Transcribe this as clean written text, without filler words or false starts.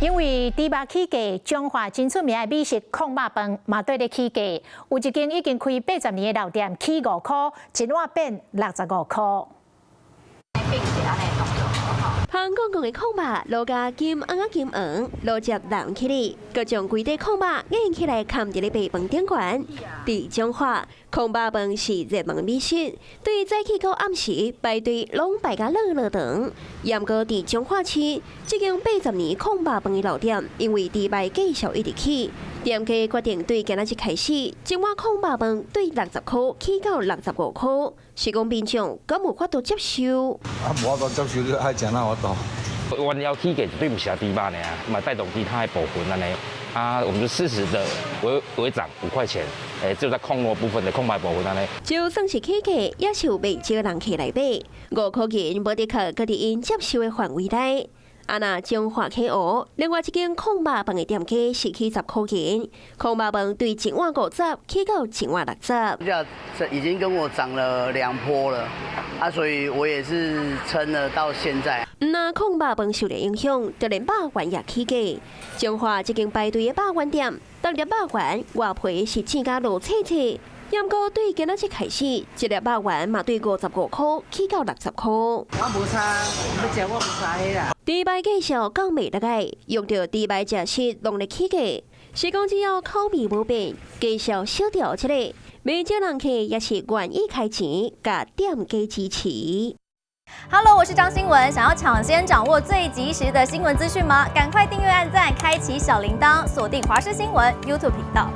因為豬肉起價，彰化真出名的美食炕肉飯嘛綴咧起價。有一間已經開80年的老店，起5箍，一碗變65箍。香港講的炕肉，滷甲金黃仔金黃，滷汁淋起來，閣將規塊炕肉壓起來，崁佇咧白飯頂懸。佇彰化，炕肉飯是熱門美食，對早起到暗時排隊攏排甲落落長。毋過佇彰化市，這間八十年炕肉飯的老店，因為豬肉繼續一直起，店家決定對今仔日開始，一碗炕肉飯對60箍起到65箍，是講民眾敢有法度接受？啊，無法度接受，你愛食哪有法度？原料起價絕對毋是豬肉爾，嘛帶動其他的部分按呢。啊，我們就適時的微微漲5塊錢，就在炕肉部分的炕肉部分按呢。就算是起價，也是有袂少人客來買。5箍銀無的確閣佇𪜶接受的範圍內。啊，若彰化溪湖，另外一間炕肉飯的店家是起10箍銀，炕肉飯對一碗50起到一碗60。這已經跟我漲了2波了，啊，所以我也是撐了到現在。若炕肉飯受著影響，就連肉圓也起價。彰化這間排隊的肉圓店，逐粒肉圓外皮是煎甲落脆脆。毋過對今仔日開始，一粒肉圓嘛對55箍起到60箍。我無差，欲食我無差彼啦。豬肉繼續降袂落來，用著豬肉食食攏咧起價，是講只要口味無變，繼續小調這個，袂少人客也是願意開錢，共店家支持。 Hello，我是張新文，想要搶先掌握最及時的新聞資訊嗎？趕快訂閱、按讚、開啟小鈴鐺，鎖定華視新聞 YouTube 頻道。